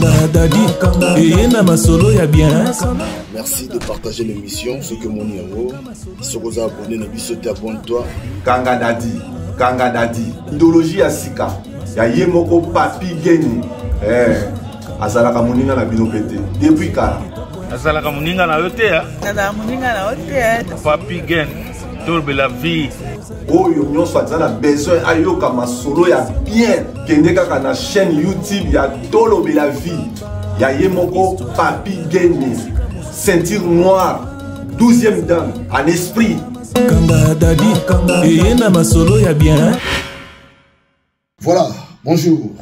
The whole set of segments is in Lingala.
Kanga Dadi eye na masolo ya bien. Merci de partager l'émission. Soki omoni yango, soki oza abonné na biso te, abonne-toi. Kanga Dadi, Kanga Dadi, idéologie ya sika ya ye moko Papi Geni. Eh, azalaka moninga na bino mpe te depuis kala. Azalaka moninga na yo te. Azalaka moninga na yo te. Papi Gen, tolobela vie. Oyo nyonso aza na besoin ayoka masolo ya bien, kende kaka na chaîne YouTube ya Tolobela Vie ya ye moko Papi Geni, ceinture noire, 12e dan en esprit. Kanga Dadi eye na masolo ya bien. Voilà, bonjour.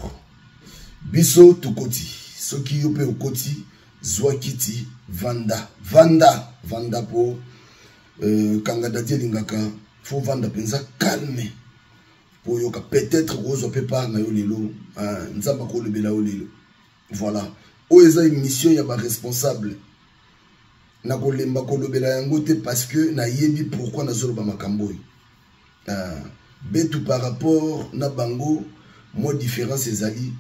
Biso tokoti. Soki yo pe okoti, zwa kiti, vanda, vanda, vanda po kanga Dadi elingaka faut vanda penza calme. Po yoka peut-être kozwa pe part na yo lelo, nzamba kolobela yo lelo. Voilà. Oyo eza émission ya ba responsable. Na kolemba kolobela yango te parce que nayebi pourquoi nazoloba makambo oyo. Betu par rapport na bango, moi différence ezali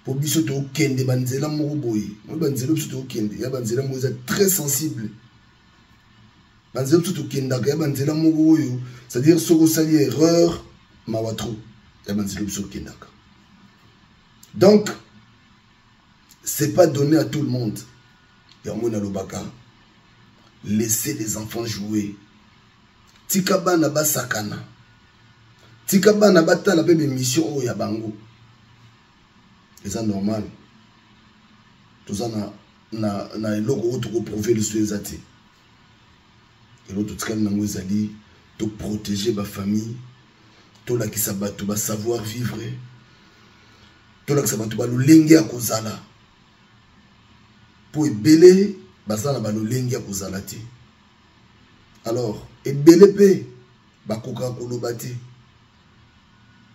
po biso tokende banzela moko boye. Moi banzela biso tokende ya banzela moko eza très sensible. Banzela biso tokendaka ya banzela moko oyo, c'est-à-dire soki osali erreur mawa trop ya banzela biso tokendaka. Donc c'est pas donné à tout le monde. Yango nalobaka, laissez les enfants jouer. Tika bana basakana. Tika bana batala pe mission oyo ya bango. Eza normal. Toza na eloko oyo toko prouver liso eza te. Eloko totikali nango ezali to protéger ba famille, tolakisa bato ba savoir vivre, tolakisa bato ba lolenge ya kozala. Po ebele baza na ba lolenge ya kozala te. Alors, ebele pe bakoka koloba te.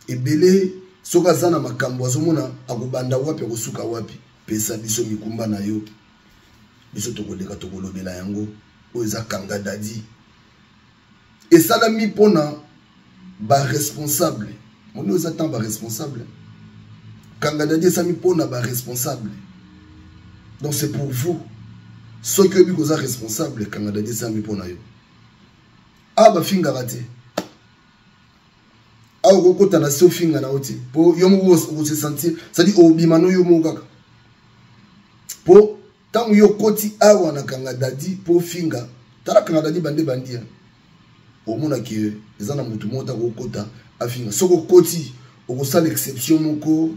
Ebele soki aza na makambo azomona akobanda wapi akosuka wapi. Pesa biso mikumba na yo. Biso tokoleka tokolobela yango. Oyo eza Kanga Dadi. Esalami mpona ba responsable. Moni oza tant ba responsable. Kanga Dadi esalami mpona ba responsable. Donc c'est pour vous. Soki oyebi koza responsable, Kanga Dadi esalami mpona yo. Ah, ba fingaka te. Ah, okokota na se ofinga na yo te. Po yo moko okose sentir, c'est-à-dire obima no yo moko kaka. Po tango yo koti awa na Kanga Dadi po finga, tala Kanga Dadi bande bandia. Omona ke eza na mutu moko ta kokota afinga. Soko koti okosala exception moko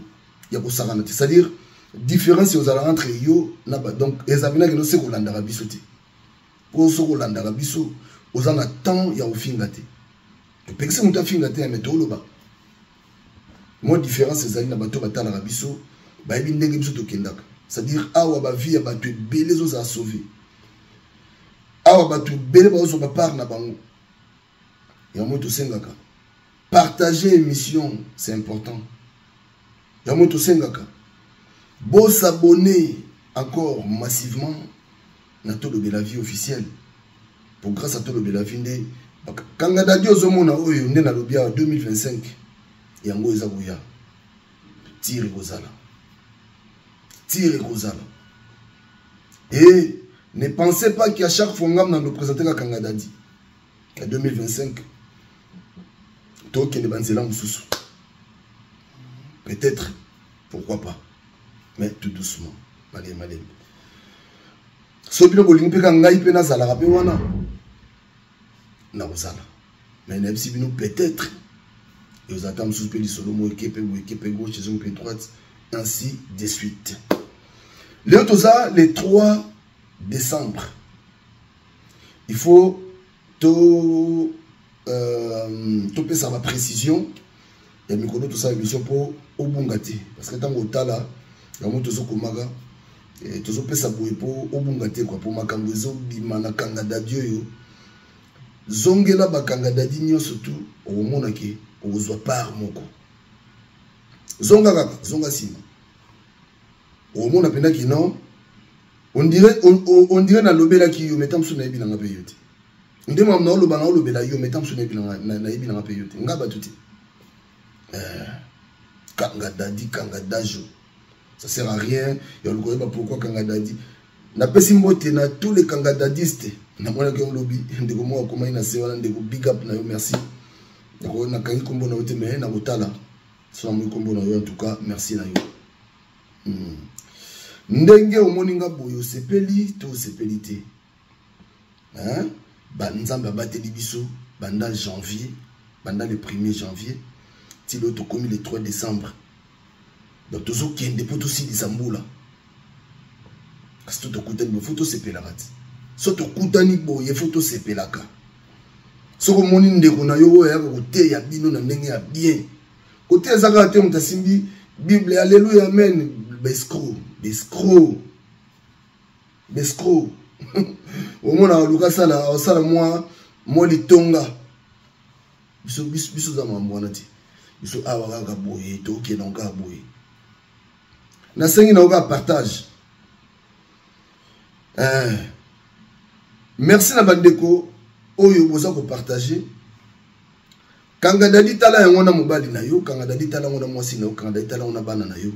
ya kosakana te. C'est-à-dire différence ozala entre yo na ba, donc ezabina ke no se kolandaka biso te. Po soko kolandaka biso oza na temps ya kofinga te. Topekisi moto afinga te, mais toloba. Moi différence ezali na bato batalaka biso, bayebi ndenge biso tokendaka. C'est-à-dire awa ba vie ya bato ebele ezozala sauver. Awa bato ebele bazozwa ba part na bango. Yango tosengaka partager émission, c'est important. Yango tosengaka bo s'abonner encore massivement na Tolobela Vie officielle. Pour grâce à Tolobela Vie nde Kanga Dadi ozomona oyo nde nalobi awa 2025 yango eza koya. Tire kozala. Tire kozala. Et ne pensez pas qu'à chaque fois ngam na nous présenter Kanga Dadi. Ya 2025 tokende banzela mosusu. Peut-être, pourquoi pas. Mais tout doucement. Malé, malé. Soki bino bolingi mpe ka ngai mpe nazalaka mpe wana, nakozala. Mais nayebisi bino peut-être, ezala ata mosusu mpe lisolo moko eke mpe boye, eke mpe gauche, ezongi mpe droite, ainsi de suite. Lelo toza le 3 décembre. Il faut topesa ba précision ya mikolo tosala émission mpo obunga te. Parce que ntango otala yango tozokomaka, tozopesa boye mpo obunga te, quoi, mpo makambo ezobima na Kanga Dadi oyo. Zongela bakanga Dadi nyonso tu, okomona ke okozwa part moko. Zonga kaka, zonga nsima. Okomona mpenza ki non, on dirait nalobelaki yo, mais ntango mosusu nayebi nanga mpe yo te. Nde makambo naoloba, naolobela yo, mais ntango mosusu nayebi nanga mpe yo te. Nga bato te. Kanga Dadi, Kanga Dajo. Ça sert à rien ya luka oyeba pourquoi kanga dadi. Napesi mbote na tous les kanga dadistes. Namonaki yango lobi, ndeko moko akomaki na se wana, ndeko big up na yo, merci. Ndeko nakangi kombo na yo te, mais nakotala so namoni kombo na yo, en tout cas merci na yo. Ndenge omoni nga boye, osepeli to osepeli te? Hein? Ba Nzambe abateli biso banda janvier, banda le 1er janvier ti lelo tokomi le 3 décembre. Donc tozokende mpo tosilisa mbula, kasi to tokutani boye fo tosepelaka ti. So tokutani boye fo tosepelaka. Soki omoni ndeko na yo oyo ayaka koteya bino na ndenge ya bien, koteya eza kaka te moto asimbi Bible, alléluia, amen, bescro, bescro, bescro. Omona aluka sala, asala mwa litonga. Biso, biso, biso za mambo wana te. Biso awa kaka boye, tokende kaka boye. Nasengi na yo kaka partage. Merci na bandeko oyo boza kopartage. Kanga dadi tala yango na mobali na yo, kanga dadi tala yango na mwasi na yo, kanga dadi tala yango na bana na yo.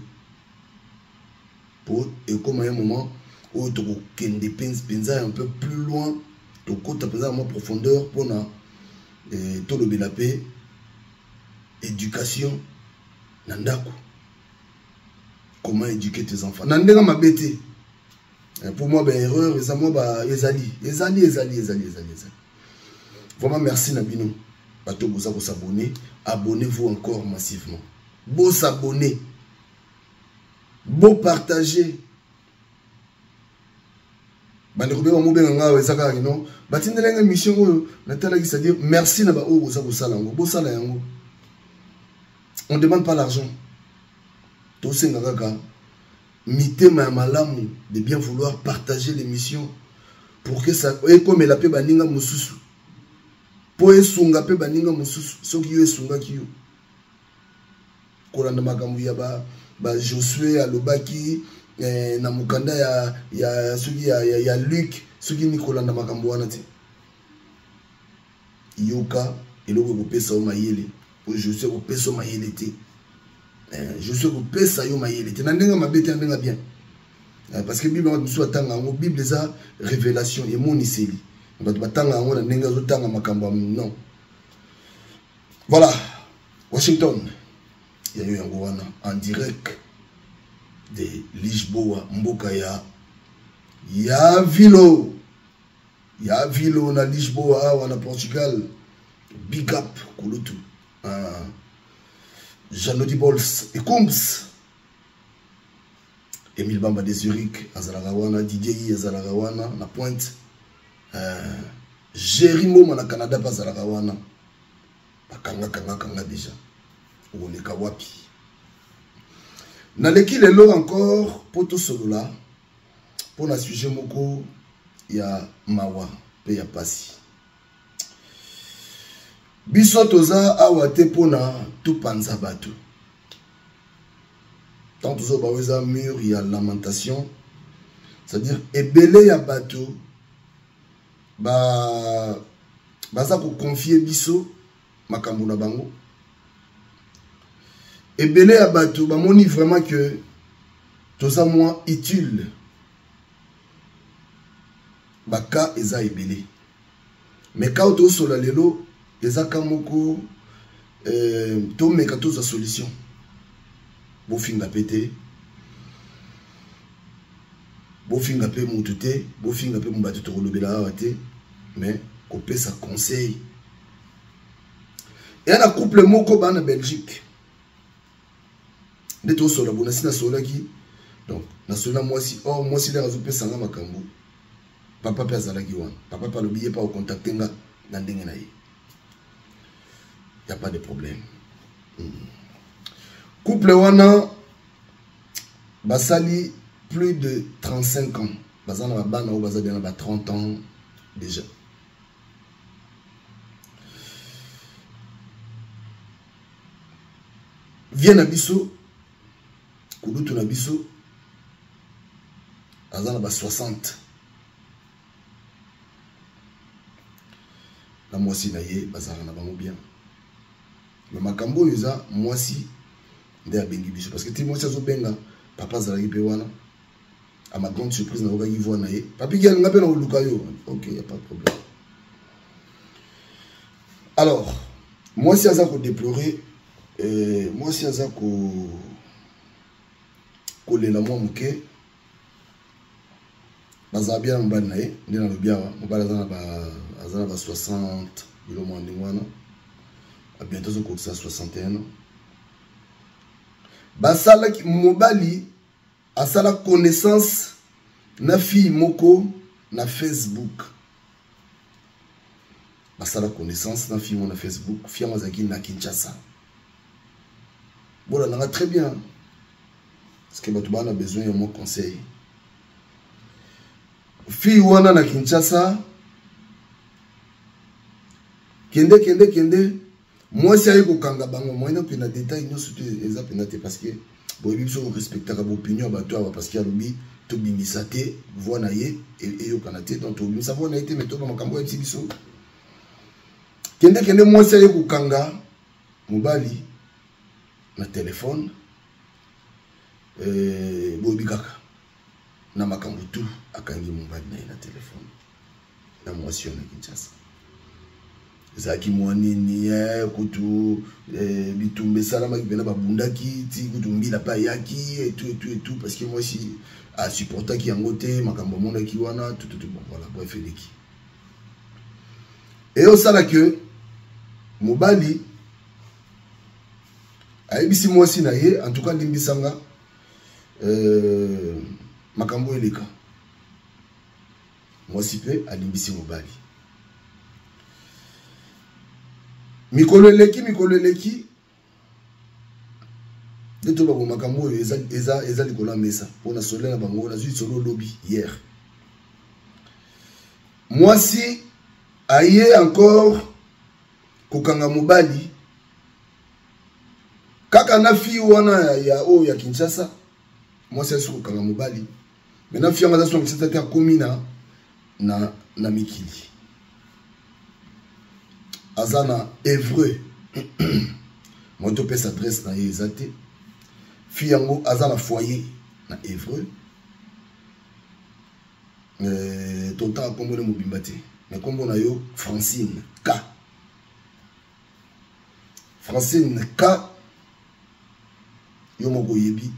Po ekoma un moment oyo tokokende mpenza un peu plus loin, tokota mpenza na mwa profondeur mpona tolobela mpe éducation na ndako. Comment éduquer tes enfants? Na ndenge mabe te. Pour moi, ba erreur, eza moi ba ezali, ezali, ezali, ezali, ezali, ezali. Vraiment merci na bino. Bato boza ko s'abonner, abonnez-vous encore massivement. Bo s'abonner. Bo partager. Bandeko be bamobenga nga awa, eza kaka non. Batindela nga mission oyo natalaki, c'est-à-dire merci na ba oyo boza kosala yango. Bosala yango. On demande pas l'argent. Tosenga kaka mitema ya malamu de bien vouloir partager l'émission pour que ça ekomela pe baninga mosusu. Po esunga pe baninga mosusu soki yo esungaki yo. Kolanda makambo ya ba Josué alobaki na mokanda ya, ya, soki ya, ya, ya Luc, soki ni kolanda makambo wana te. Yoka eloko ekopesa yo mayele, po Josué ekopesa yo mayele te. Josué ekopesa yo mayele te na ndenge mabe te, na ndenge bien. Parce que Bible bato mosusu batanga yango, Bible eza révélation, emoniseli. Bato batanga yango na ndenge azotanga makambo ya non. Voilà, Washington, ya yo yango wana en direct de Lisboa, mboka ya Vilo. Ya Vilo na Lisboa awa na Portugal. Big up kulutu. Janodi Bols et Kumbs. Emile Bamba de Zurich, azalaka wana, Didier I azalaka wana na Pointe. Jerry Mboma na Canada pa azalaka wana. Bakanga kanga kanga déjà. Okoleka wapi? Naleki lelo encore po tosolola po na sujet moko ya mawa pe ya pasi. Biso toza awa te pona topanza bato. Tant tozo ba weza mur ya lamentation, c'est-à-dire ebele ya bato ba baza ko confier biso makambo na bango. Ebele ya bato bamoni vraiment que toza moins utile. Baka eza ebele. Mais quand tosola lelo eza ka moko tomeka tozwa solution. Bofinga pe te. Bofinga pe mutu te, bofinga pe bato tokolobela awa te, mais kopesa conseil. Ya na couple moko ba na Belgique. Nde tosola bona si nasolaki. Donc nasola mwasi, or mwasi lera azopesa nga makambo. Papa pe azalaki wana. Papa pe alobi ye pa ocontacter nga na ndenge na ye. Y a pas de problème. Couple wana basali plus de 35 ans. Baza na bana oyo baza bien na ba 30 ans déjà. Vie na biso, kulutu na biso, aza na ba 60. Na mwasi na ye bazalaka na bango bien. Mais makambo oyo eza mwasi nde abengi biso, parce que ti mwasi azobenga Papa azalaki mpe wana. À ma grande surprise, nayokaki voix na ye. Papi Gene, nga mpe nakoluka yo. Ok, y a pas de problème. Alors, mwasi aza kodéplorer, mwasi aza kolela mwa moke. Bazala bien na mobali na ye, nde nalobi awa, mobali aza na ba, aza na ba 60 bilo mwa ndenge wana, bientôt azokokisa 61 ans. Basalaki, mobali asala connaissance na fille moko na Facebook. Basala connaissance na fille moko na Facebook, fille yango azalaki na Kinshasa. Bolandanga très bien, parce que bato baa na besoin ya mwa conseil. Fille wana na Kinshasa, kende kende kende, mwasi aye kokanga bango. Moyen okende na détail nyonso te eza mpenza te, parce que boyebi biso korespectaka baopinion ya bato awa, parce que alobi tobimisa te voix na ye eyokana te, donc tobimisa voix na ye te, mais toba makambo oyebisi biso. Kende kende, mwasi aye kokanga mobali na telefone. Boyebi kaka na makambo tu, akangi mobali na ye na telefone na mwasi oyo na Kinshasa. Ezalaki mwa nini, kutu bitumba esalamaki mpena, babundaki ti kutu mbila mpe ayaki etu etu etu, parce que mwasi asupportaki yango te, makambo amonaki wana tututu. Bon, voilà, bref, eleki eyosala ke mobali ayebisi mwasi na ye, en tout cas limbisanga, makambo eleka. Mwasi mpe alimbisi mobali. Mikolo eleki, mikolo eleki, nde toyeba bo makambo oyo eza likolo ya mesa mpona solo na bango. Nazwi solo lobi, hier, mwasi aye encore kokanga mobali kaka na fille wana ya oyo ya Kinshasa. Mwasi aye kokanga mobali. Maintenant, fille yango aza so na Kinshasa te, akomi na mikili, aza na Évreux. Moto opesa adresse na ye eza te. Fille yango aza na foyer na Évreux. Totanga nkombo ne mobimba te, mais nkombo na yo Francine K. Francine K, yo moko oyebi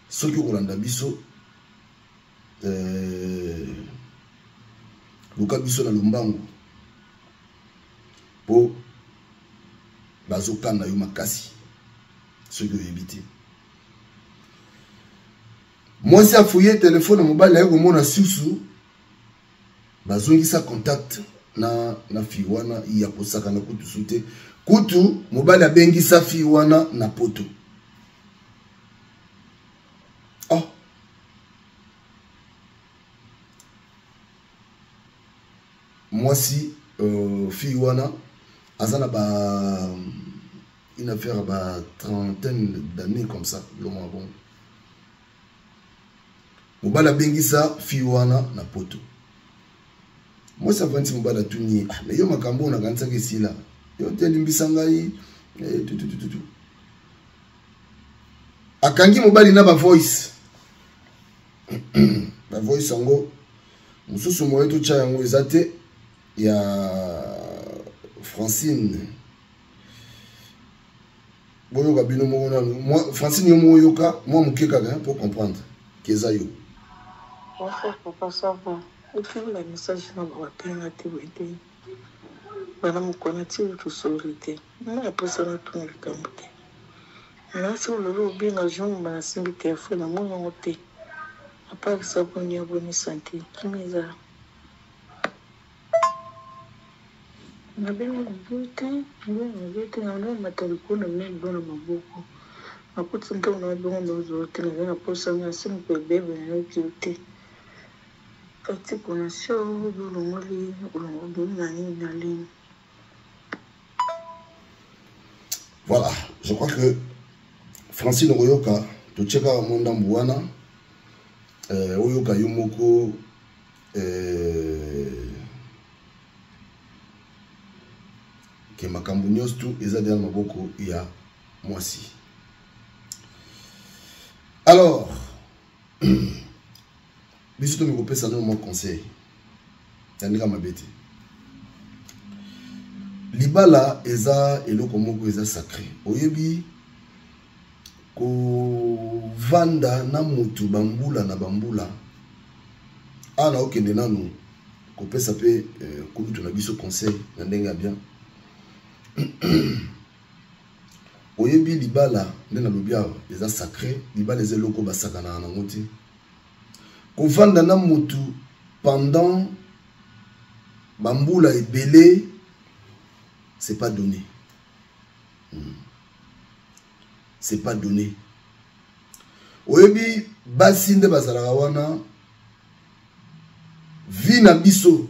soki okolanda biso, luka biso na lombangu mpo bazokanga yo makasi soki oyebi te. Mwasi afuye telefone, mobali aye komona susu bazongisa contact na fille wana ya kosakana kutu su te. Kutu mobali abengisa fille wana na poto. Oh. Mwasi, fille wana aza na ba une affaire ba trentaine d'années comme ça, biloko ya bongo. Mobali abengisa fille wana na poto. Mwasi avandisi mobali, atuni ye: "Ah, mais yo makambo oyo nakanisaki esila yo te, elimbisa ngai." Tututututu, akangi mobali na bavoice. Bavoice yango mosusu moye totya yango eza te ya Francine. Boyoka bino moko nanu. Francine, yo moko oyoka mwa moke kaka pour comprendre ke eza yo. Bonsoir papa, ça va? Otinda message na babenga te boye te, bana mokolo ti tosoli te. Nga naposa natuna likambo te. Nasi olobi obenga jour nasimbi telefone, namoni yango te. Aparisa boni, aboni santé, kimi eza nabenga nazo te, nabenga nazo te. Namata likolo na mino na maboko, nakuti ntango na bengo nazo te. Naza na posa nga nasi moko ebebe, nayoki yo te. Kati connexion olongoli, olongoli na nini na ligne. Voilà, je crois que Francine okoyoka. Totie kaka mwa ndambu wana, oyoka yo moko, ke makambo nyonso tu eza deja na maboko ya mwasi. Alors, biso tomi kopesa no mwa conseil ya ndenge mabe te. Libala eza eloko moko eza sacré. Oyebi kovanda na mutu bambula na bambula awa na okende nanu kopesa mpe eh, kulutu na biso conseil na ndenge ya bien. Oyebi libala nde nalobi awa eza sacré. Libala eza eloko basakanaka nango te. Kovanda na mutu pendant bambula ebele, c'est pas donné. C'est pas donné. Oyebi basi nde bazalaka wana, vie na biso,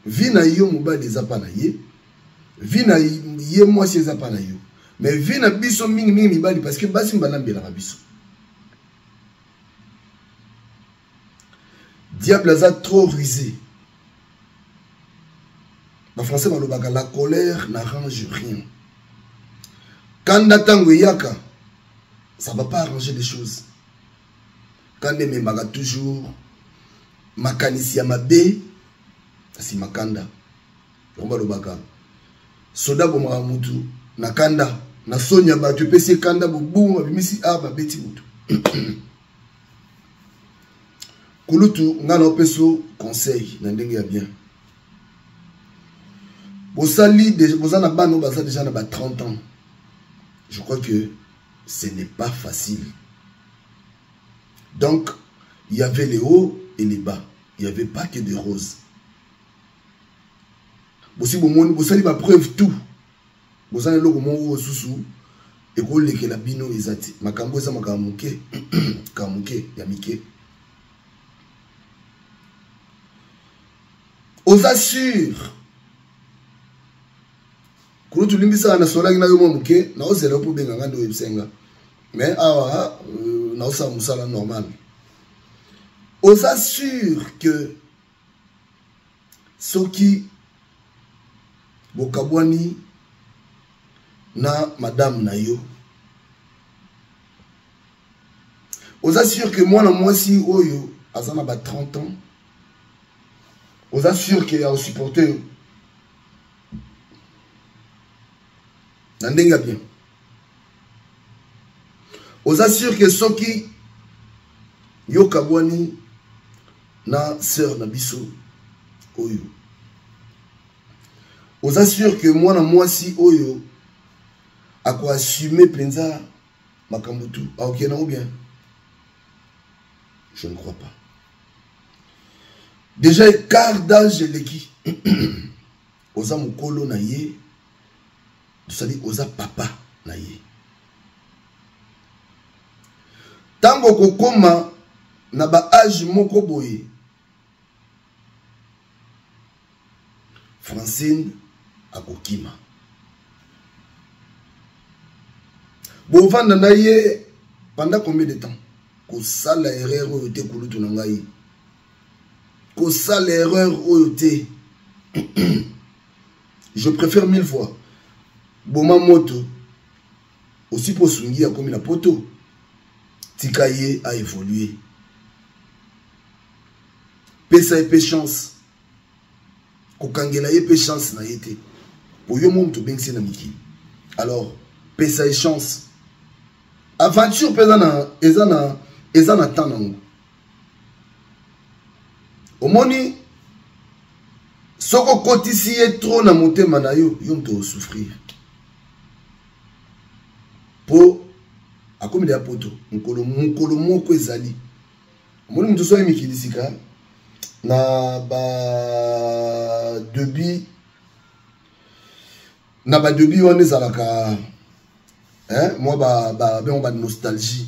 vie na yo mobali eza pa na ye, vie na ye mwasi eza pa na yo, mais vie na biso mingi mingi mibali, parce que basi balambelaka biso. Diable aza trop rusé. Bafrançais balobaka la colère n'arrange rien. Kanda ntango eyaka, ça va pas arranger les choses. Kanda ememaka toujours makanisi ya mabe na nsima kanda. Yango balobaka soda bomaka mutu na kanda, na soni ya bato epesi ye kanda, bobu abimisi a babeti mutu. Kulutu, ngai na opesa conseil na ndenge ya bien. Bosali, boza na bana oyo baza déjà na ba 30 ans. Je crois que ce n'est pas facile. Donc il y avait les hauts et les bas, il y avait pas que des roses. Bosi bomoni, bosali ba preuve tout, boza na eloko moko oyo susu ekolekela bino eza te. Makambo eza makambo moke, makambo moke ya mike. Oza sûr kulutu, limbisaka, nasolaki na yo mwa moke, naozela yo mpo obenga nga nde oyebisa nga, mais awa naosala mosala normal. Oza sûr que soki bokabwani na madame na yo, oza sûr que mwana mwasi oyo aza na ba 30 ans, oza sûr que akosupporte yo na ndenge ya bien? Oza sûr que soki yo kabwani na sœur na biso oyo, oza sûr que mwana mwasi oyo akoassume mpenza makambo tu, akokende nango bien? Je ne crois pas. Déjà écart d'âge eleki, oza mokolo na ye, c'est-à-dire oza papa na ye. Ntango okokoma na ba âge moko boye, Francine akokima, bovanda na ye pendant combien de temps? Kosala erreur oyo te, kulutu na ngai, kosala erreur oyo te. Je préfère mille fois boma moto osi mpo osungi, akomi na poto, tika ye aévolue, pesa ye mpe chance. Kokangela ye mpe chance na ye te, po yo mo moto obengisi ye na mikili. Alors pesa ye chance. Aventure mpe eza na eza na eza na temps nango. Omoni, soki okotisi ye trop na motema na yo, yo moto osouffrir, po akomi deya poto. Mokolo mokolo moko ezali, omoni moto soki mikili sika na ba début, na ba début wana ezalaka, hein, mwa ba ba bengo ba nostalgie,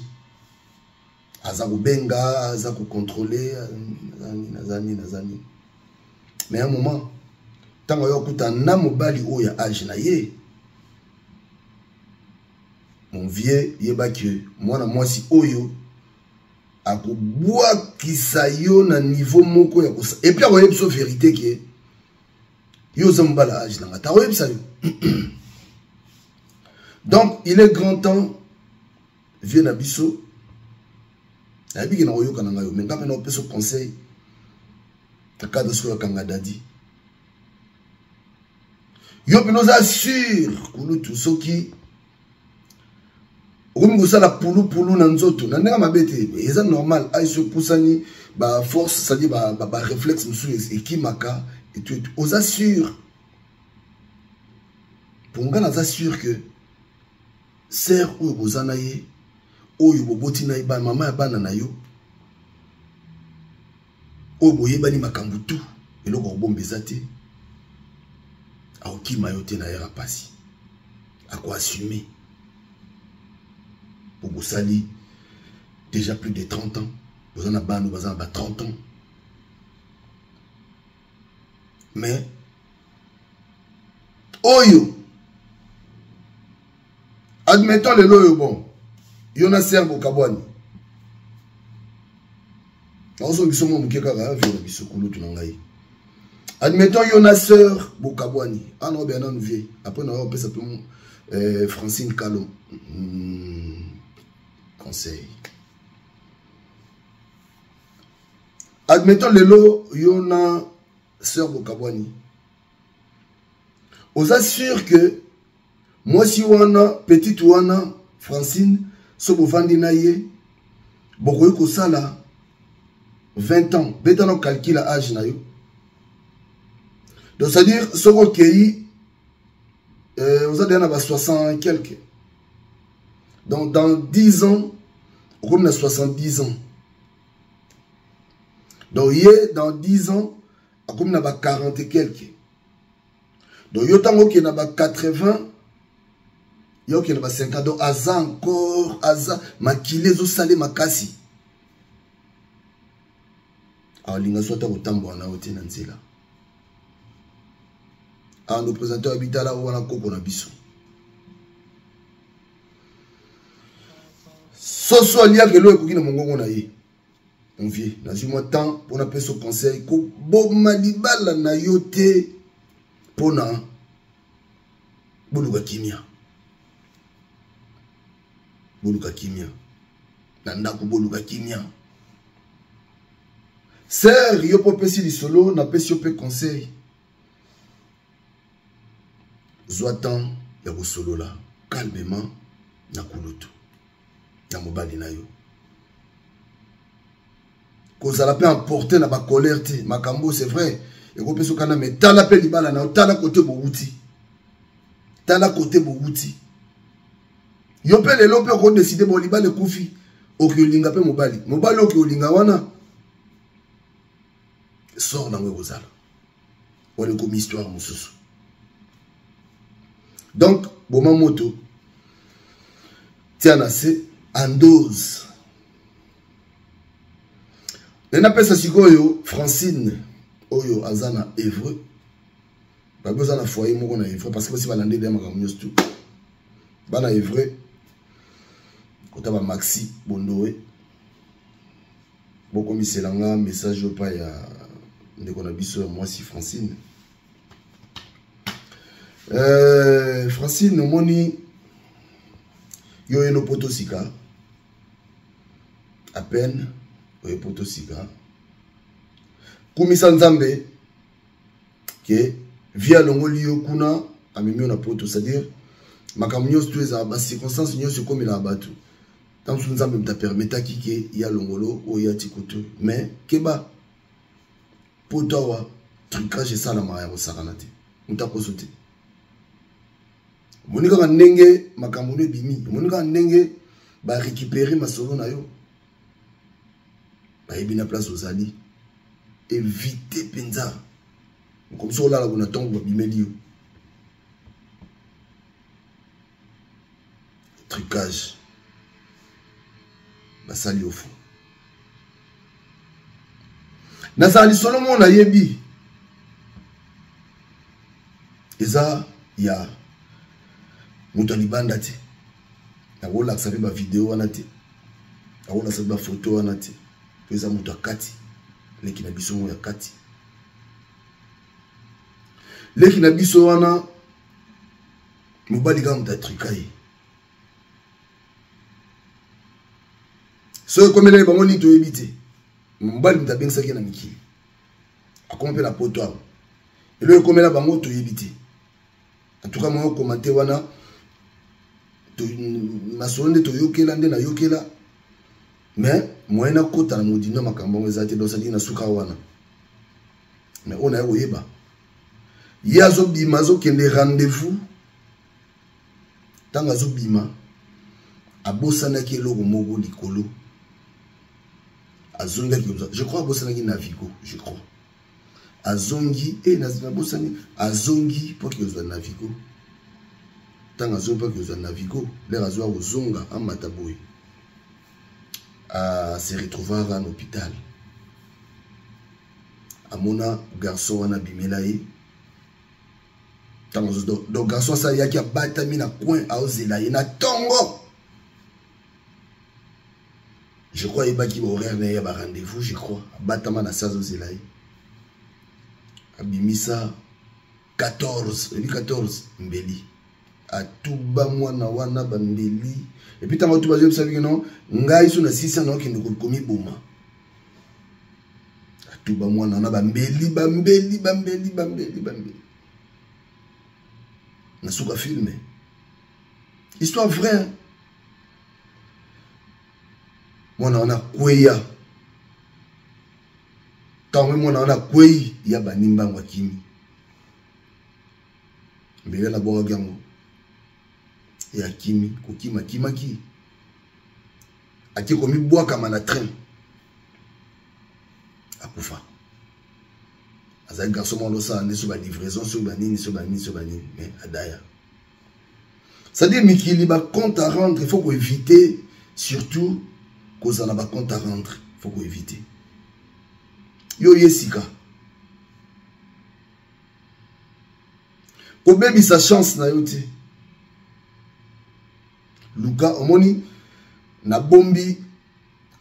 aza kobenga, aza kocontrôle, aza nini, aza nini, aza nini. Mais un moment, ntango ayo akuta na mobali oyo ya age na ye, mon vieux, yebaki mwana mwasi oyo akobwakisa yo na niveau moko ya kosa. Et puis akoyebisa yo vérité ke yo oza mobali ya age nanga ta, akoyebisa yo. Donc il est grand temps, vieux na biso. Nayebi ke nakoyoka na ngai yo, mais ngai mpe nakopesa conseil na cadre sikoyo ya kanga dadi. Yo mpenza oza sur kulutu, soki okomi kosala pulupulu na nzoto na ndenge mabe te, eza normal. Ai so epusani baforce, c'est-à-dire baréflexe mosusu ekimaka etu etu. Oza sur mpo nga naza sur que sœur oyo boza na ye, oyo boboti na ye, ba mama ya bana na yo, oyo boyebani makambo tu, eloko kobomba eza te, akokima yo te na yera pasi, akoassume po bosali déjà plus de 30 ans, boza na bana baza na ba 30 ans. Mais oyo admettons lelo oyo, bon, yo na ser bokabwani, naozongi biso mwa moke kaka vie na biso kulutu na ngai. Admettons yo na sœur bokabwani, ana obeya nanu vie, après na opesa mpe Francine Kalo conseil. Admettons lelo yo na sœur bokabwani, oza sûr que mwasi wana, petite wana Francine, so bovandi na ye, bokoki kosala 20 ans. Beta na calcul ya âge na yo. Donc c'est à dire soki okei, oza deja na ba 60 quelque, donc dans 10 ans okomi na 70 ans. Donc ye dans 10 ans akomi na ba 40 et quelque. Donc yo ntango okende na ba 80, ye okende ba 50. Donc aza encore, aza makili ezosale makasi, alinga so ata kotambola na yo te na nzela. Ando présentateur ya bitala wana koko na biso soso aliaka eloko ekoki na mongongo na ye. Mon vieux, nazwi mwa temps mpo napesa conseil: koboma libala na yo te mpona boluka kimia. Boluka kimia na ndako, boluka kimia. Sœur, yo mpo opesi lisolo, napesi yo mpe conseil: zwa temps ya kosolola calmement na kulutu, na mobali na yo. Kozala mpe emporte na bacolère te. Makambo, c'est vrai, ekopesa okanda, mais tala mpe libala na yo, tala kote bowuti, tala kote bowuti. Yo mpe lelo mpe okodeside bo libala ekufi, oki olinga mpe mobali, mobali oki olinga wana, sort nango ekozala wana, ekomi histoire mosusu. Donc boma moto, tia na se en dose. Nde napesa sikoyo Francine oyo aza na Evreux, babi oza na foyer moko na Evreux, parce que basi balandi deya makambo nyonso tu bana Evreux, kota bamaxi bondowe. Bokomisela nga message oyo pa ya ndeko na biso ya mwasi Francine. Francine, omoni yo yeno poto sika, à peine oye poto sika, kumisa Nzambe ke vie alongoli yo kuna, amemi yo na poto. C'est-à-dire makambo nyonso tu ezala bacirconstance nyonso ekomelaka bato, ntango mosusu Nzambe moto apermetaki ke ya longolo oyo ya tikutu. Mais keba, poto awa trucage esalamaka ya kosakana te. Moto akoso te. Omoni kaka ndenge makambo no ebimi, omoni kaka ndenge barécupere masolo na yo, bayebi na place ozali. Évite mpenza okomisi olala kuna ntongo babimeli yo trucage, basali yo fo. Nazala lisolo moko nayebi eza ya moto ya libanda te, nakolakisa mpe bavideo wana te, nakolakisa mpe bafoto wana te, mpo eza moto ya kati, leki na biso moko ya kati. Leki na biso wana, mobali kaka moto atrika ye. Soki ekomelaki bango nini toyebi te. Mobali moto abengisaki ye na mikili. Akoma mpe na poto awa. Eloko ekomela bango toyebi te. En tout cas moi commenter wana masolo nde toyokela nde nayokela mais moyen nakota na modindo ya makambo yango eza te donc sadiki na suka wana mais oyo naye koyeba ye azobima azokende rendez-vous ntango azobima abosanaki eloko moko likolo azongaki je crois abosanaki navigo je crois azongi e eh, nabosani azongi mpo ake kozwa navigo ntango azongi mpo ake kozwa navigo lere azwa kozonga amata boye se retrouvara na hôpital amona garçon wana abimela ye ntango donc garçon asala yaki abatami na coin aozela ye na ntongo je crois ayebaki bahoraire na ye ya barendez-vous je crois abatama na se azozela ye abimisa 14 ebi 14 mbeli atuba mwana wana bambeli epuis ntango atuba azoyebisa biki no ngai so na sisa na okende komiboma atuba mwana wana bambeli bambeli bambeli bambeli bambeli na suka filme histoire vraie mwana wana akweya ntango mwana wana akwei ya bandi mbango akimi mbele nabwakaki yango ye akimi kokima akimaki ake komibwakama na train akufa azali garçon moko osala nde so balivraison soki banini so banini so banini mais adaya c'est-à-dire mikili ba compte à rendre il faut koéviter surtout kozala ba compte à rendre il faut koéviter yo ye sika kobebisa chance na yo te luka omoni nabombi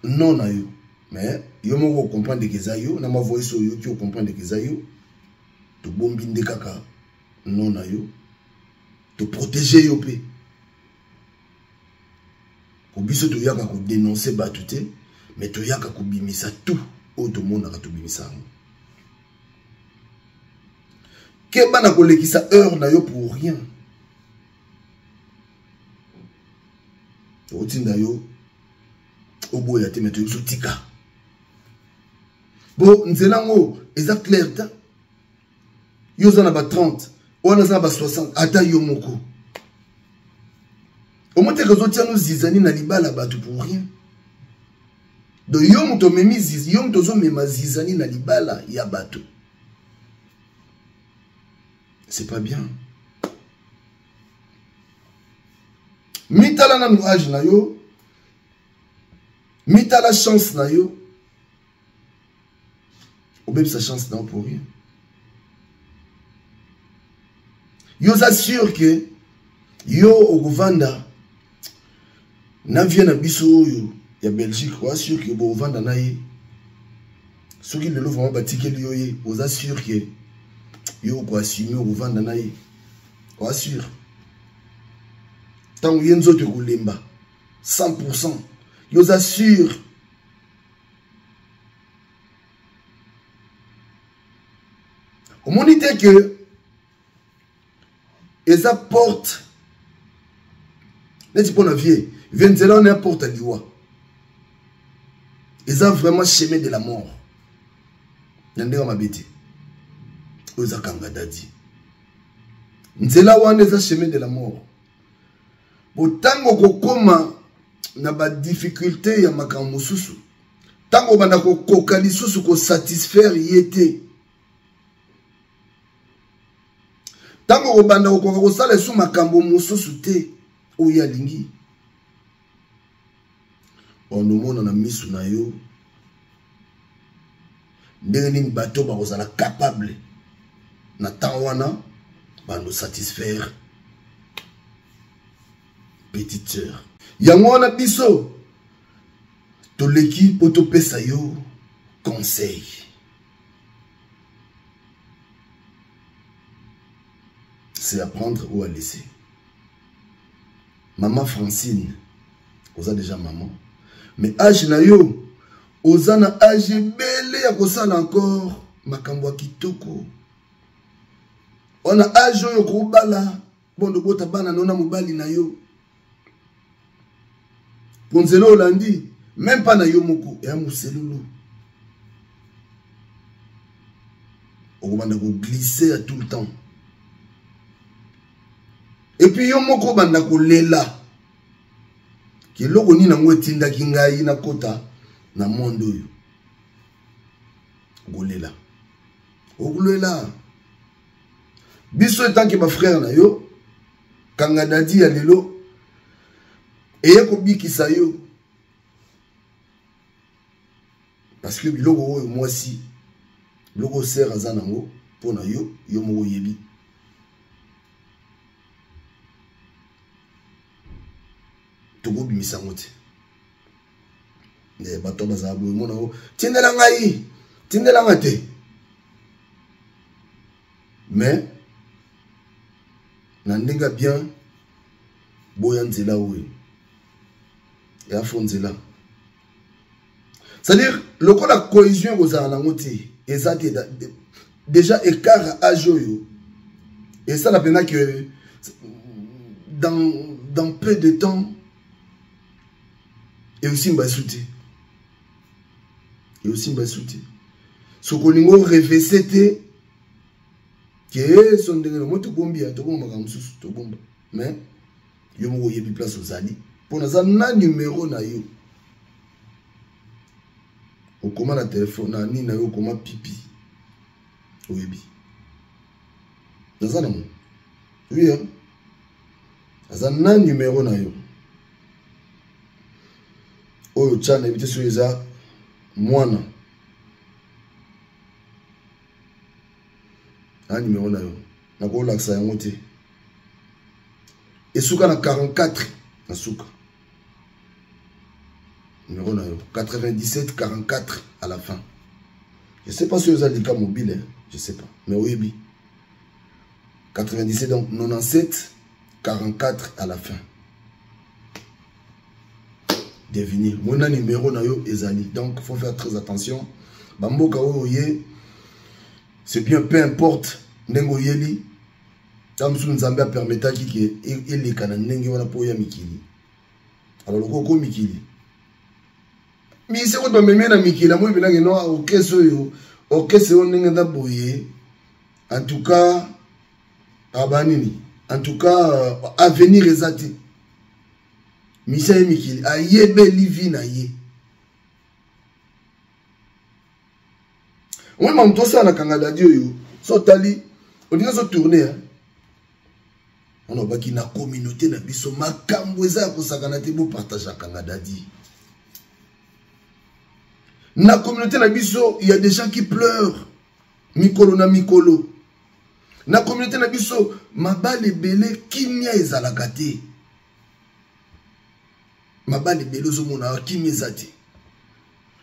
non na yo mais yo moko ocomprendre ke eza yo na mwa voice oyo oyoki ocomprendre ke eza yo tobombi nde kaka non na yo toprotege yo mpe po biso toyaka kodenonce bato te mais toyaka kobimisa tout oyo tomonaka tobimisa yango keba na kolekisa heure na yo pour rien tokotinda yo oboya te me toyebi so tika bo nzela yango eza claire ta yo oza na ba 30 wana aza na ba 60 ata yo moko omoni teke ozotia no zizani na libala bato pour rien donc yo moto omemi zizi yo moto ozomema zizani na libala ya bato c'est pas bien mitala nanu age na yo mitala chance na yo obebisa chance na yo pour rien yo oza sûr ke yo okovanda na vie na biso oyo ya belgique oza sûr ke bokovanda na ye soki lelo vraiment batikeli yo ye oza sûr ke yo okoassume okovanda na ye oza sûr ntango ye nzoto ekolemba 100 yo oza sûr omoni te ke eza porte neti mpo na vie vie nzela wana ya porte ya liwa eza vraiment chemin de la mort na ndenge mabe te oyo eza kanga dadi nzela wana eza chemin de la mort po ntango okokoma na badifficulté ya makambo mosusu ntango obanda kokoka lisusu kosatisfaire ye te ntango okobanda kokoka kosala esu makambo mosusu te oyo alingi onomona na misu na yo ndenge nini bato bakozala capable na temps wana bando satisfaire petite sœur yango wana biso toleki mpo topesa yo conseil c'est à prendre ou à laisser Maman Francine, oza déjà maman. Mais age na yo, oza na age ebele ya kosala encore makambo ya kitoko. Wana age oyo okobala, bondo bota bana no na mobali na yo. Po nzela olandi, même pas na yo moko, ya moselulu. Okobanda koglisser ya tout le temps. Et puis yo moko obanda kolela. Eloko nini yango etindaki ngai nakota na monde oyo? Okolela. Okolela. Biso etanke ba frère na yo, kanga dadi ya lelo eye kobikisa yo. Parce que biloko oyo mwasi, biloko sœur aza nango mpo na yo, yo moko oyebi. Tokobimisa yango te. Nde bato bazala boye, mona o tindela ngai, tindela ngai te. Mais na ndenge bien boya nzela oyo ya fo nzela. C'est-à-dire lokola cohésion ekozala nango te, eza te déjà écart ya âge oyo esala mpenza que dans peu de temps eosimba esu te, eosimba esu te. Soki olingi orevese te ke so ndenge na moi tobombi ya tobomba makambo mosusu tobomba, mais yo moko oyebi place ozali mpo naza na numero na yo. Okoma na telefone na nini na yo, okoma pipi, oyebi naza na mo oui, hein? Naza na numero na yo oyo tya nayebi te soki eza mwana na numero na yo, nakolakisa yango te. Esuka na 44 na suka numéro na yo 97 44 à la fin. Je sais pas si oza lika mobile, hein? Je sais pas, mais oyebi 97, donc 97 44 à la fin. Devenir mona numéro na yo ezali, donc faut faire très attention. Bamboka oyo ye, c'est bien, peu importe ndenge oyeli, ta mosusu Nzambe apermetaki ke eleka na ndenge wana mpo oya mikili. Alors loko oko mikili mise kutu bamemi na mikili amoi mpenaki no orchestre oyo, orchestre oyo ndenge eza boye, en tout cas aba nini, en tout cas avenir eza te. Mise ye mikili ayebeli vi na ye. Omoni makambo tosala na kanga dadi oyo, so otali olingi azo tourner, hein? On obaki na communauté na biso makambo eza ya kosakana te, bopartage kanga dadi. Na communauté na biso, il y a des gens qui pleurent mikolo na mikolo. Na communauté na biso, mabale ebele kimia ezalaka te. Mabale ebele ozomona kimia eza te.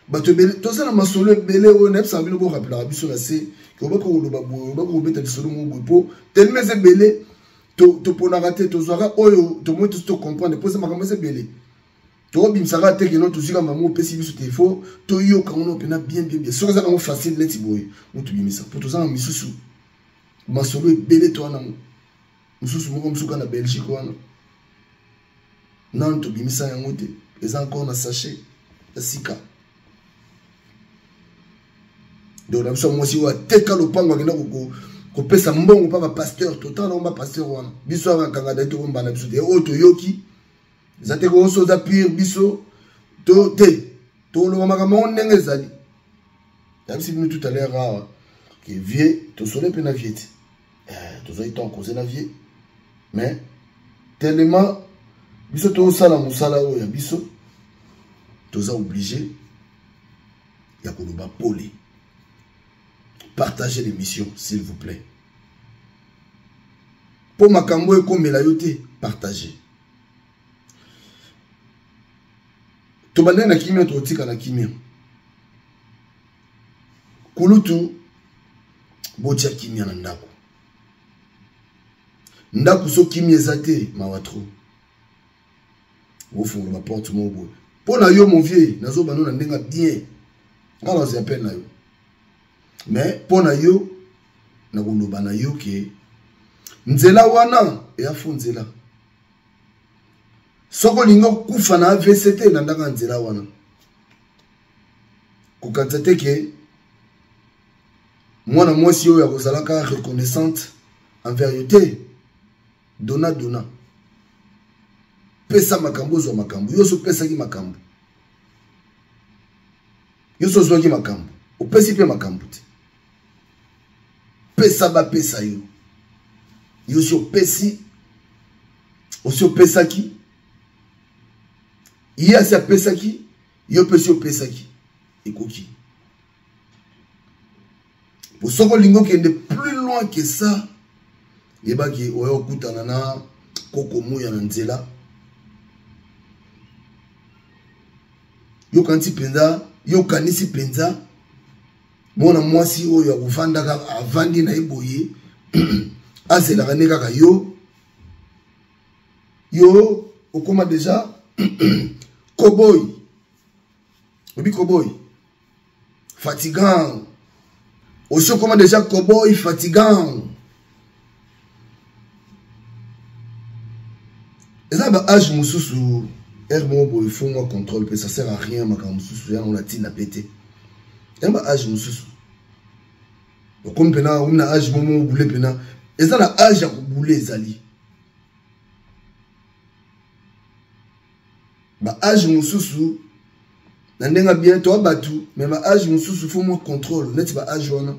Bato ebele toza na masolo ebele oyo nayebisaka bino, borapelaka biso na se ke obaka koloba boye, obaka kobeta lisolo moko boye, po tellement eza ebele toponaka te, tozwaka oyo tomoni tosi tocomprendre, po eza makambo eza ebele tokobimisaka te keno tozwika mama opesi biso te, faut toyoka ngo mpena bien bien bien. Soki eza nango facile neti boye motobimisa, po toza na misusu masolo ebele to wana mosusu moko mosuka na Belgique wana nanu tobimisa yango te, eza encore na sachet ya sika. Donc na biso mwasi oyo ateka lopango akenda kopesa mbongo mpa bapasteur, totala nango bapasteur wana. Biso awa kanga dai tokombana biso te, oyo toyoki eza te koso oza pire biso to te, toloba makambo yango ndenge ezali. Nayebisi bino tout à l'heure awa ke vie tosole mpe na vie te, tozwaki temps cause na vie, mais tellement biso tosala mosala oyo ya biso, toza obligé ya koloba pole. Partagez l'émission s'il vous plaît, po makambo ekomela yo te, partagez. Tobandaki na kimia, tokotika na kimia. Kulutu botia kimia na ndako. Ndako so kimia eza te, mawa trop. Ofungola ba porte moko boye. Mpo na yo mon vieux, nazobanda na ndenge bien. Nga nazwa appel na yo. Mais mpo na yo nakoloba na yo ke nzela wana eya fo nzela. Soki olingi okufa na AVC te, landaka nzela wana. Kokanisa te ke mwana mwasi oyo akozalaka reconnaissante envers yo te. Dona dona. Pesa makambo, ozwa makambo. Yo oso opesaki makambo. Yo oso ozwaki makambo. Opesi mpe makambo te. Pesa bapesa yo. Yo osi opesi, osi opesaki. Ye asi apesaki, yo mpe osi opesaki. Ekoki. Po soki olingi okende plus loin que ça, yebaki oya okutana na koko muya na nzela. Yokanisi mpenza, yokanisi mpenza mwana mwasi oyo akovandaka, avandi na ye boye, azelaka nde kaka yo. Yo okoma deja koboy. Obi koboy. Fatigant. Osi okoma deja koboy fatigant. Eza ba âge mosusu, heure moko boye faut mwa contrôle pe ça sert à rien makambo mosusu ya na tina pe te. Eza ba âge mosusu. Okomi pena, okomi na âge momo boule pena. Eza na âge ya koboule ezali. Ba âge mosusu na ndenge bien to batu mais ba âge mosusu faut mwa contrôle neti ba âge wana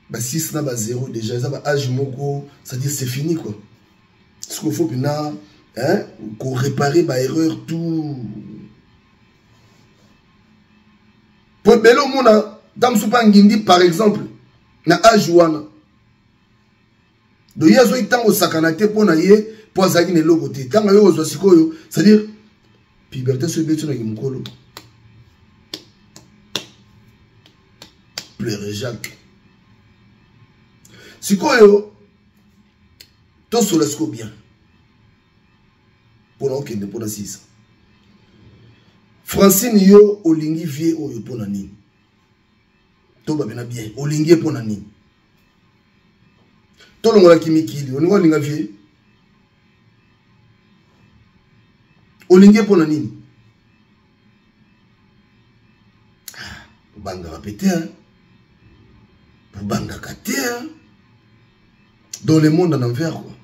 ba 6 na ba 0 déjà eza ba âge moko, c'est-à-dire c'est fini quoi. Ce qu'il faut pena, hein, ko réparer ba erreur tout. Po belo mona damsu pa ngindi par exemple na âge wana. Donc ye azwaki ntango osakana te mpo na ye, mpo azalaki na eloko te. Ntango yo ozwa sikoyo, c'est-à-dire puberté soki ebeti na kimokolo. Pleure Jacques. Sikoyo tosola sikoyo bien. Mpona okende mpona sisa. Francine yo olingi vie oyo mpona nini? Toba bena bien, olingi ye mpona nini? Tolongolaki mikili, olingi olinga vie? Olingi ye mpona nini? Obangaka pe te, hein? Obangaka te, hein? Dans le monde en envers, quoi.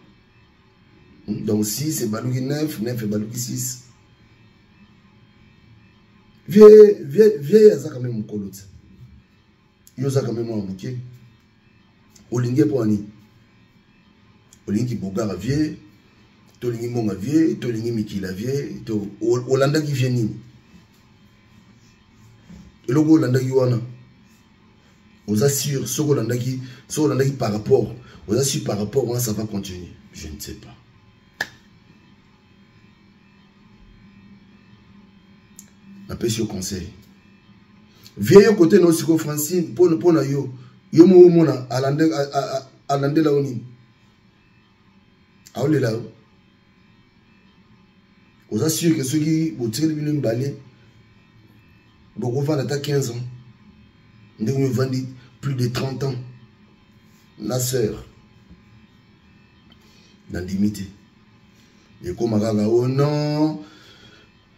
Donc 6 ebaluki 9, 9 ebaluki 6. Vie, vie, vie aza quand même mokolo te. Yo oza quand même mwana moke. Olingi mpo nini? Olingi bogara vie, tolingi mbonga vie, tolingi mikila vie, to olandaki vie nini? Eloko olandaki wana, oza sûr, soki olandaki, soki olandaki par rapport, oza sûr par rapport wana ça va continuer. Je ne sais pas. Napesi yo conseil. Vie yo côté na osiko Francine, mpo na yo, yo moko omona alandela yo nini? Aolela yo. Oza sûr que soki botikeli bino mibale, bokovanda ata 15 ans. Ndenge ovandi plus de 30 ans. Na sœur. Nandimi te. Ekoma kaka, oh non.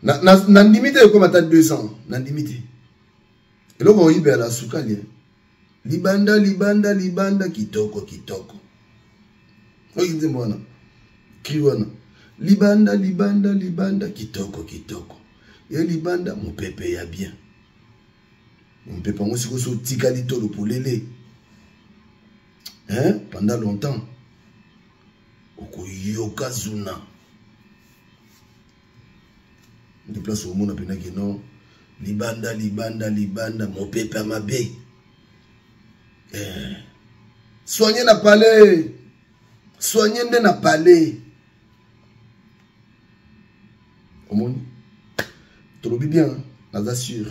Nandimi te ekoma ata 2 ans. Nandimi te. Eloko oyibela na sukali. Libanda, libanda, libanda, kitoko, kitoko. Oyo nzembo wana. Cri wana. Libanda, libanda, libanda, kitoko, kitoko. Ye libanda, mopepe ya bien. Mopepe yango sikoyo so otikali tolo polele. Hein? Pendant longtemps. Okoyoka zuna. Nde place omona pena ke non. Libanda, libanda, libanda, mopepe ya mabe. Soigner na palais. Soigner nde na palais. Omoni? Tolobi bien, naza sûr.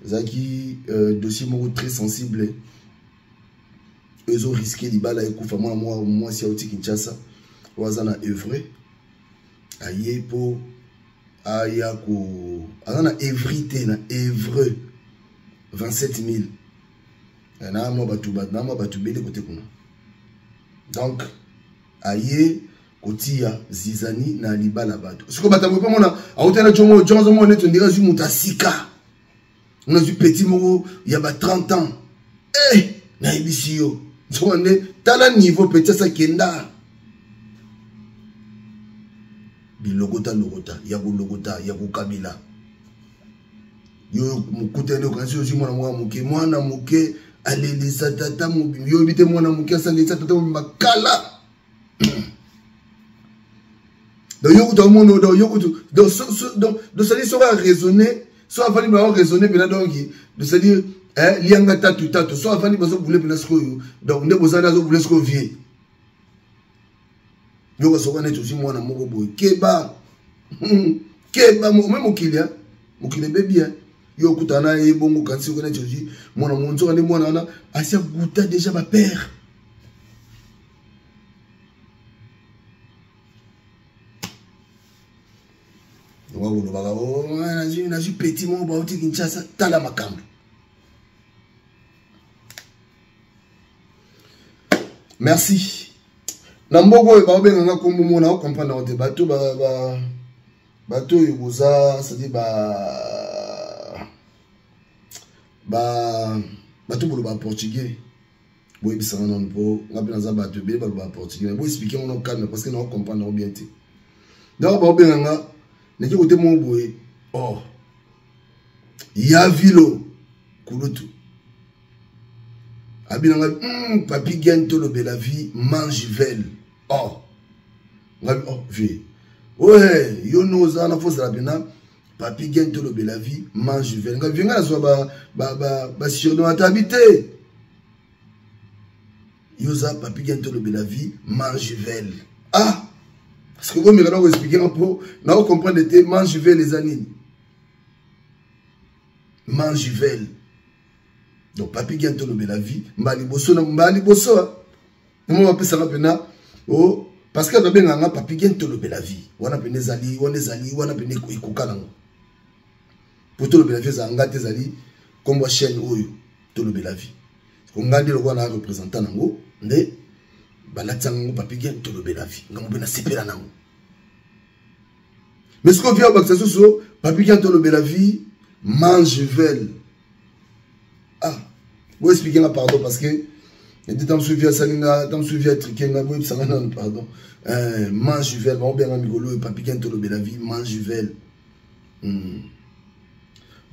Ezalaki dossier moko très sensible. Ezo risquer libala ekufa mwana mwa mwasi auti Kinshasa. Oyo aza na œuvre. Aye po Aya ko aza na Evry te, na Evreux 27000 eh, na mwa bato na mwa bato ebele kote kuna. Donc aye kotia zizani na libala bato. Sikoyo bato yango mpe mona awuta na jongo jongo azomona neti ondenge azwi moto ya sika, ona azwi petit moko ya ba 30 ans. Eh, nayebisi yo nzoka nde tala niveau petit asakenda bilokota lokota ya kolokota ya kokabila. Yo mokutani okanisi ozwi mwana moko ya moke, mwana moke alelisa tata mobimba. Yo oyebi te mwana moke asalelisa tata mobimba kala. Donc yo kutu omona, donc yo kutu, donc donc donc c'est-à-dire soki araisonne, so afandi bango raisonne mpena, donc c'est-à-dire eh, lianga tatu tatu so afandi bazobule mpena sikoyo. Donc nde bozali azobule sikoyo vie yoka soka neti ozwi mwana moko boye. Keba, keba me mokili mokili ebebi. Yo okutana na ye bongo kanisi yoka neti ozwi mwana moko, nzoka nde mwana wana asi aguta deja bapere. Kolobaka oh, nazwi petit moko bauti Kinshasa, tala makambo. Merci na mboka oyo baobenganga nkombo mona ocomprendre yango te. Bato bato oyo boza, c'est-à-dire ba bato boloba portugais, boyebisanga nano mpo nga mpe naza bato ebele baloba portugais, mais boexplike ngo no calme parce que na ocomprendre yango bien te. Donc baobenganga naki kote moko boye, oh ya vilo kulutu abinanga papi gen tolobela vie mange vel. Oh ngabi, oh vie oye yo no oza wana, fozala mpena papi gen tolobela vie mange vel. Ngabi vie nga nazwa basurnom ata abi te, yo oza papi gen tolobela vie mange vel. Ah, parce que bomeka na koexplike nga mpo na ocomprendre te mange vel eza nini. Mange vel, donc papi gen tolobela vie mbala liboso na mbala liboso mo bapesanga mpena o parce que babengaka nga papi gen tolobela vie wana mpena ezali wana, ezali wana mpena ekoka nango po tolobela vie ezala nga te, ezali nkombo ya chaîne oyo tolobela vie. Nga nde lokola na représentant nango nde balatianga ngo papi gen tolobela vie, ngambo mpe nasepela nango. Mais sikoyo vie obakisa susu papi gen tolobela vie mange vel. Ah, boexplike nga pardon parce que ete ntango mosusu vie asali nga, ntango mosusu vie atrike nga, boyebisanga nanu pardon. Mange vel baobenga mikolo oyo papi gen tolobela vie mange vel.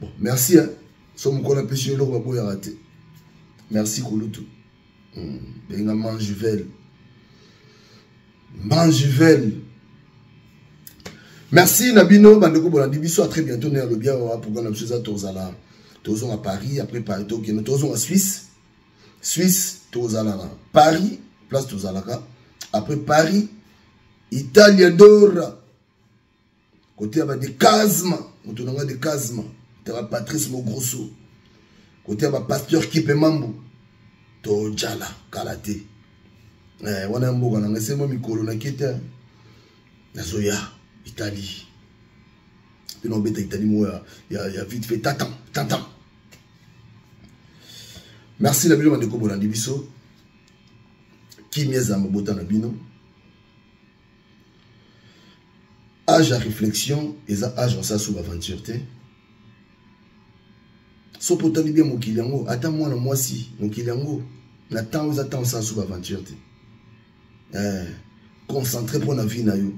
Bon, merci hein. So mokolo apesi yo eloko baboyaka te. Merci kulutu. Benga mange vel, mange vel. Merci na bino bandeko bolandi biso, à très bientôt. Ne alobi awa programme na biso eza tozala tozonga Paris, après Paris tokende tozonga Suisse, Suisse tozala na Paris place tozalaka, après Paris Italia Dora kote ya ba de Kazma, moto na nga de Kazma taka Patrice Mogrosso, kote ya ba pasteur Kipe Mambu tojala kala te. Wana ya mboka na ngai se mwa mikolo na kete nazoya Italie mpe naobeta Italie moko ya vite fait tatan tatan. Merci na bino bandeko bolandi biso, kimia ezala mabota na bino. Âge ya réflexion eza âge osala sous aventure te. So mpo otali bien mokili yango, ata mwana mwasi mokili yango na ntango eza ntango osala sous aventure te. Concentré mpo na vie na yo,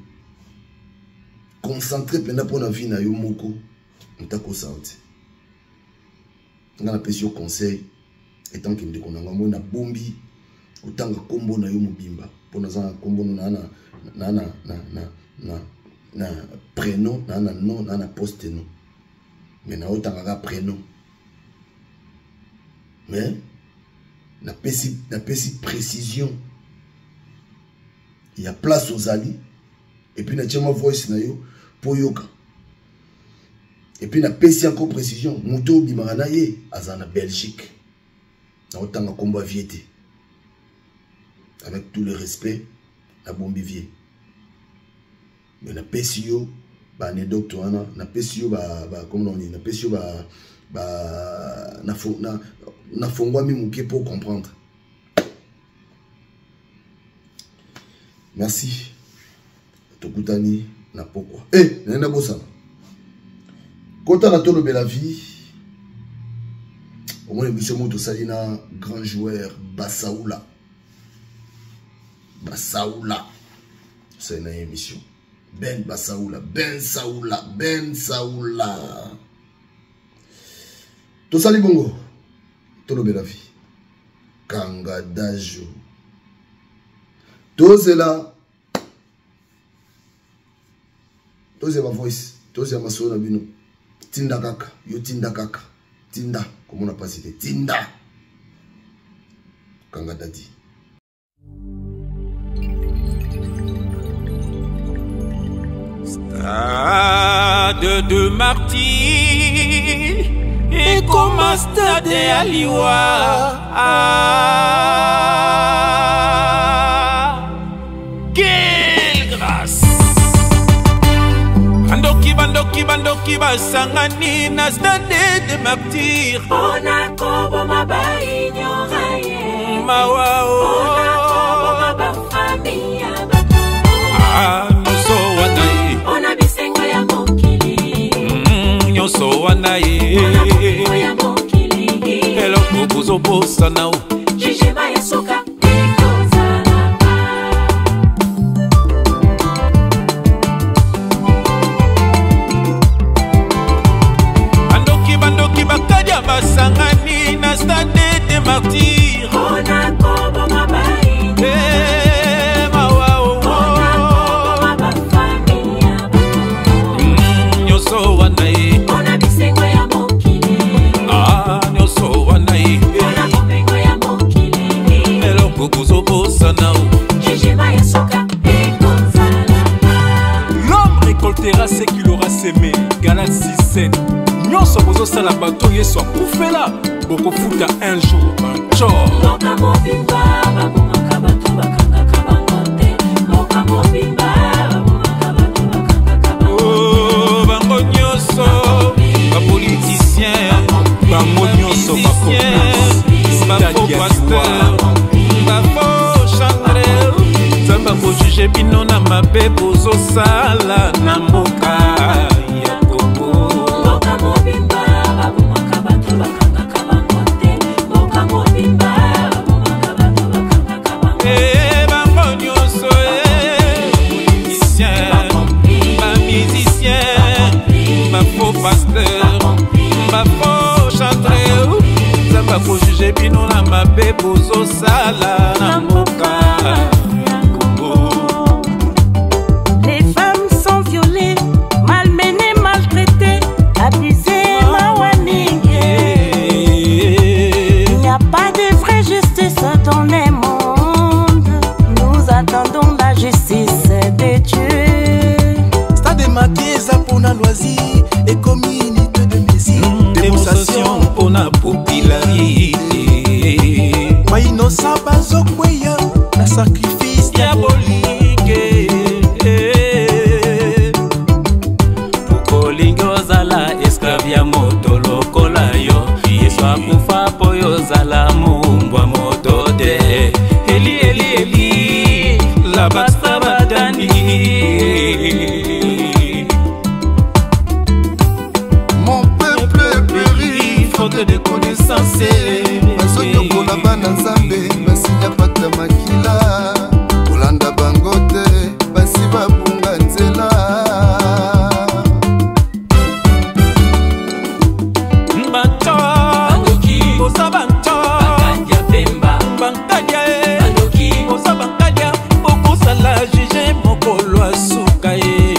concentré mpenza mpo na vie na yo moko, moto akosala te. Nga napesi yo conseil etant que ndeko na nga moi, nabombi kotanga nkombo na yo mobimba mpo naza na nkombo no na na na na na na na prénom na na nom na na poste nom, mais naotangaka prénom, mais napesi précision ya place ozali, et puis natie mwa voice na yo mpo yoka, et puis napesi encore précision moto obimaka na ye aza na Belgique. Naotanga nkombo ya vie te, avec tout le respect nabombi vie, mais napesi yo Ba anecdote wana napesi yo ba ba comment on dit, napesi yo ba ba na na nafongwami moke pour comprendre. Merci. Tokutani na pokwa. Eh, naenda bosana. Kota na tolobela vie. Omoni biso moto osali na grand joueur Basaoula. Basaoula. Osali na émission. Ben Basaoula, Ben Saoula, Ben Saoula. Tosali bongo. Tolobela vie. Kanga Dajo. Tozela. Tozela ba voice, tozela masolo na bino. Tinda kaka, yo tinda kaka. Tinda, komona pasi te. Tinda. Kanga Dadi. Stade de Martyrs ekoma stade ya liwa. Ah, quelle grâce! Bandoki, bandoki, bandoki basangani na stade de Martyrs mpona koboma baignora ye mawa o. Mpona koboma bafami ya bato. Ah, nyonso wana ye mpona bisengo ya mokili. Nyonso wana ye mpona bomengo ya mokili. Eloko bozobosana o jugement ya suka ekozala. Bandoki, bandoki bakadia basangani na stade de Martyrs mpona koboma baigno Eh, mawa o. mpona koboma bafami ya bato. Nyonso wana ye mpona bisengo ya mokili. Ah, nyonso wana ye mpona bomengo ya mokili. Eloko bozobosana o jugement ya suka ekozala. L'homme récoltera ce qu'il aura semé. Galates 6, 7. Nyonso bozosala bato Yesu akufela, bokofuta un jour bancor. Mboka mobimba babomaka bato bakangaka bango te. Mboka mobimba babomaka bato bakangaka bango. Oh, bango nyonso bapoliticien, Bango nyonso bacomplice. bafaux Stade ya pasteur, bafaux chantre. Nzambe akojuge bino na mabe bozosala na mboka ya Kongo. Mboka mobimba babomaka bato bakangaka bango te. Mboka mobimba babomaka bato bakangaka bango. Eh, bango nyonso, eh, politicien, bamusicien, bafaux pasteur, bafaux chantre. Nzambe akojuge bino na mabe bozosala na mboka ya Kongo. Les femmes sont violées, malmenées, maltraitées, abusées, mawa mingi. Il n'y a pas de vraie justice dans le monde. Nous attendons la justice de Dieu. Stade Martyrs eza mpona loisir, ekomi unité de mesure. Démonstration mpona popularité. Bainosa bazokweya na sacrifice diabolique. Okolingi ozala esclave ya moto lokola yo. Yesu akufa mpo yo ozala mowumbwa moto te. Eli, eli, eli labasta batani. Mon peuple périt faute de connaissance. Bazonyokola bana Nzambe, basinya pata makila. Kolanda bango te, basi babunga nzela. Banto boza banto bankadia e boza bankadia bokosala juge mokolo ya suka ye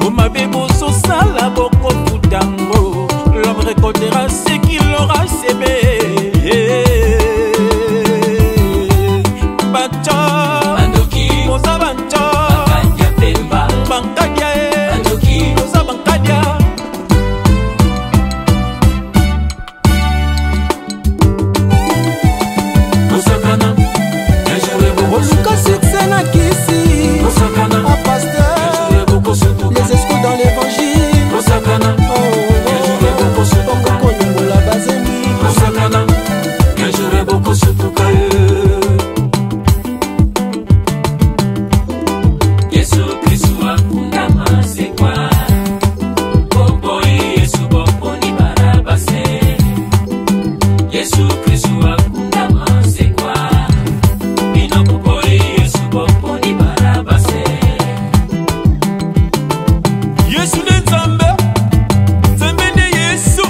bomabe bozosala bokofutango. L'homme récoltera ce qu'il aura semé. Yesu Kristu akundama sekwa. Bino boboyi Yesu boponi Barabase. Yesu nde Nzambe, Nzambe nde Yesu.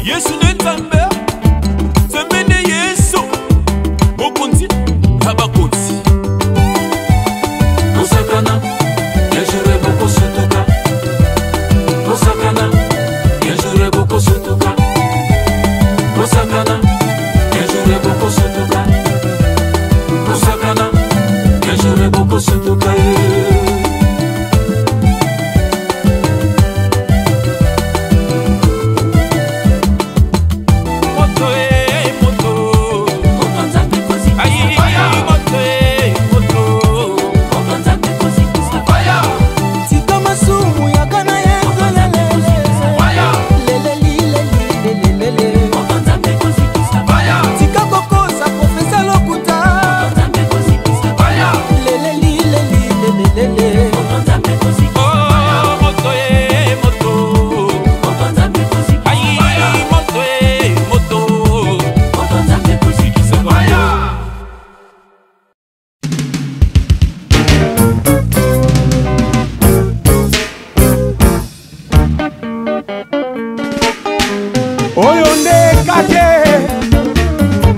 Yesu nde Nzambe, Nzambe nde Yesu. Mokonzi ya bakonzi. Bosakana, yajure bokosutuka. Bosakana, yajure bokosutuka. Bosakana, yajure bokosutuka. Bosakana, yajure bokosutuka. Moto e moto. Ayi, moto e moto. Tika masumu yaka na Yesu, lelelilelilelelele. Tika kokosa profesa lokuta, lelelilelilelelele. Oh, moto e moto. Ayi, moto e moto. Oyo nde kake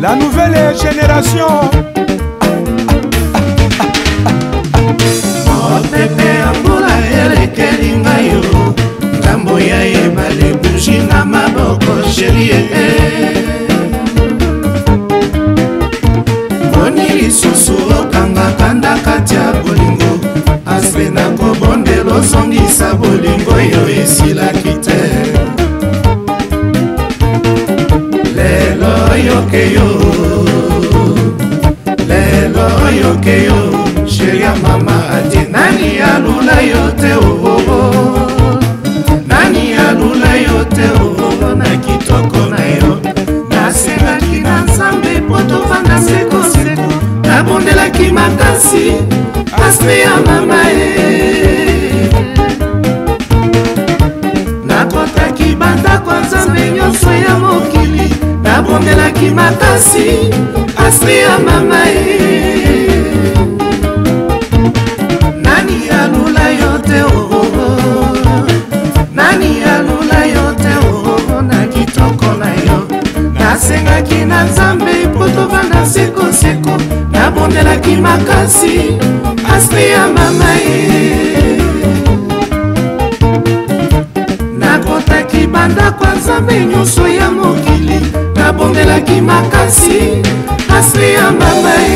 la nouvelle génération. Mopepe ya mbula elekeli ngai yo, ngambo ya ebale buji na maboko sherie. Boni lisusu okangaka ndakati ya bolingo, aspe na kobondela ozongisa bolingo yo esilaki te. Lelo oyoke yo, lelo oyoke yo, sheri ya mama ate nani alula yo te oo, nani alula yo te oo, na kitoko na yo. Nasengaki na Nzambe po tovanda sekoseko, nabondelaki makasi asme ya mama e. Nakotaki bandako ya Nzambe nyonso ya mokili, nabondelaki makasi asme ya mama e. Nani alula yo te oo, nani alula yo te oo, na kitoko na yo. Nasengaki na Nzambe po tovanda sekoseko, nabondelaki makasi asme ya mama e. Nakotaki bandako ya Nzambe nyonso ya mokili, nabondelaki makasi asme ya mama e.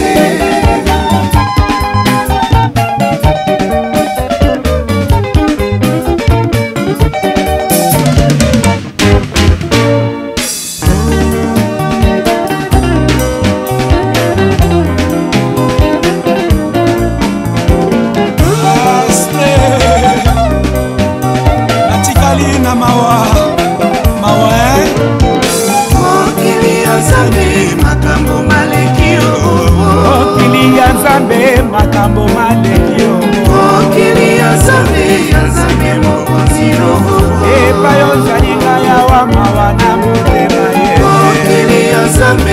Astre, natikali na mawa mawa eh? Mokili ya Nzambe makambo maleki yo, mokili ya Nzambe makambo maleki yo, mokili ya Nzambe ya Nzambe mokonzi yo, epai ozali ngai awa mawa na motema ye. Mokili ya Nzambe.